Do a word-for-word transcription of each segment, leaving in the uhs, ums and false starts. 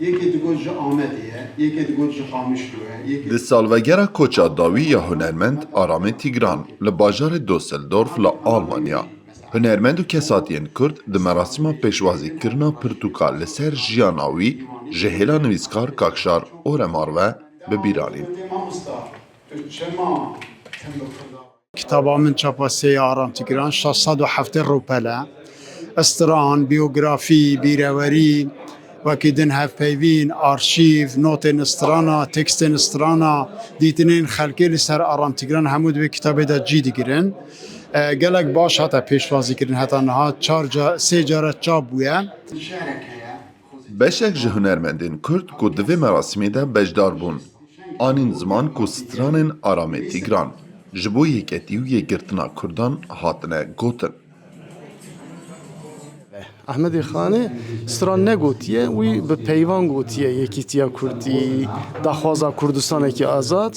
Yekê digot ji Amedê ye, yekê digot ji Qamişlo ye, yekê Di salvegera koça dawî ya hunermend Aramê Tîgran li bajarê Düsseldorf li Almanya, hunermend û kesatiyên Kurd di merasîma pêşwazîkirina pirtûka li ser jiyana wî ji hêla nivîskar Kakşar Oremar ve bi bîr anîn. Mamosta, tu çima tim bi Kurda Kitaba min çapa sê ya Aram Tîgran, şeş sed û heftê rûpel e. Stran, biyografî, bîrewerî, wekî din hevpeyvîn, arşîv, notên strana, tekstên strana, dîtinên xelkê li ser Aram Tîgran hemû di vê kitabê de cî digirin. E, gelek baş hate pêşwazîkirin heta niha çar ca, sê care çap bûye. Beşek ji hunermendên Kurd ku di vê merasîmê de beşdar bûn, anîn ziman ku stranên Aramê Tîgran ji bo yeketî û yekgirtina Kurdan hatine gotin. Ehmedê Xanê stran negotiye, wî bi peyvan gotiye yekîtiya Kurdî, daxwaza Kurdistanekî azad.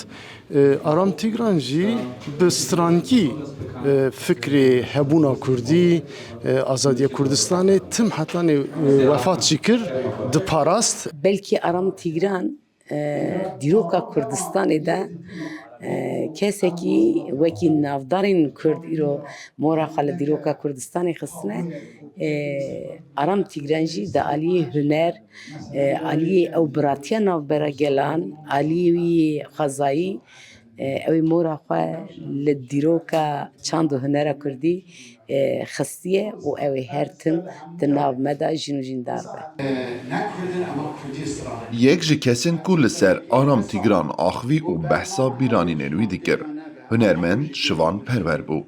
E, Aram Tîgran jî bi strankî e, fikrê hebûna Kurdî, e, azadiya Kurdistanê tim hetanê e, wefat jî kir, diparast. Belkî Aram Tîgran e, dîroka Kurdistanê de e, kesekî wekî navdarên Kurd îro mora xwe li dîroka Kurdistanê xistine. E, Aram Tîgran jî di aliyê huner, e, aliyê ew biratiya navbera gelan, aliyê wî xwezayî, e, ew ê mora xwe li dîroka çand û hunera Kurdî e, xistiye û ew ê her tim di nav me de jin û jîndar be. Yek ji kesên ku li ser Aram Tîgran axivî û behsa bîranînên wî dikir, hunermend Şivan Perwer bû.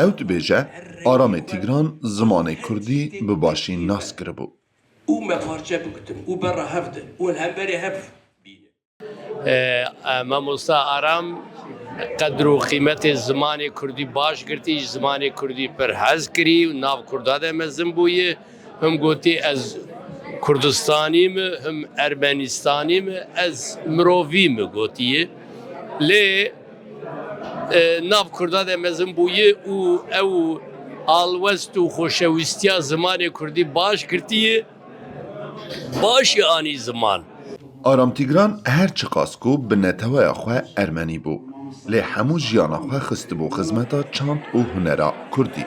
Ew dibêje, Aramê Tîgran zimanê kurdî bi başî nas kiribû. Û me parçe bikutim û berra hev de û li hemberê hev bînim. Mamosta Aram qedr û qîmetê zimanê kurdî baş girtî, ji zimanê kurdî pir hez kirî û nav kurda de mezin bûye. Him gotî ez Kurdistanî me, him Ermenistanî me, ez mirovî me gotiye. Lê e, nav kurda de mezin bûye û ew alwest û xoşewîstiya zimanê kurdî baş girtiye, başî anî ziman. Aram Tîgran her çiqas ku bi neteweya xwe ermenî bû, lê hemû jiyana xwe xistibû xizmeta çand û hunera kurdî.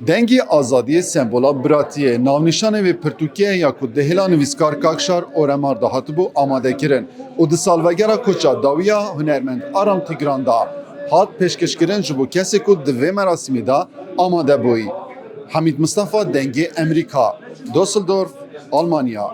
Dengê Azadiyê sembola biratiyê, navnîşanê vê pirtûkê ye ya ku di hêla nivîskar Kakşar Oremar de hatibû amadekirin û di salvegera koça dawî ya hunermend Aram Tîgran de hat pêşkêşkirin ji bo kesê ku di vê merasîmê de amade bûyî. Hemîd Mistefa, Dengê Emerîka, Düsseldorf, Almanya.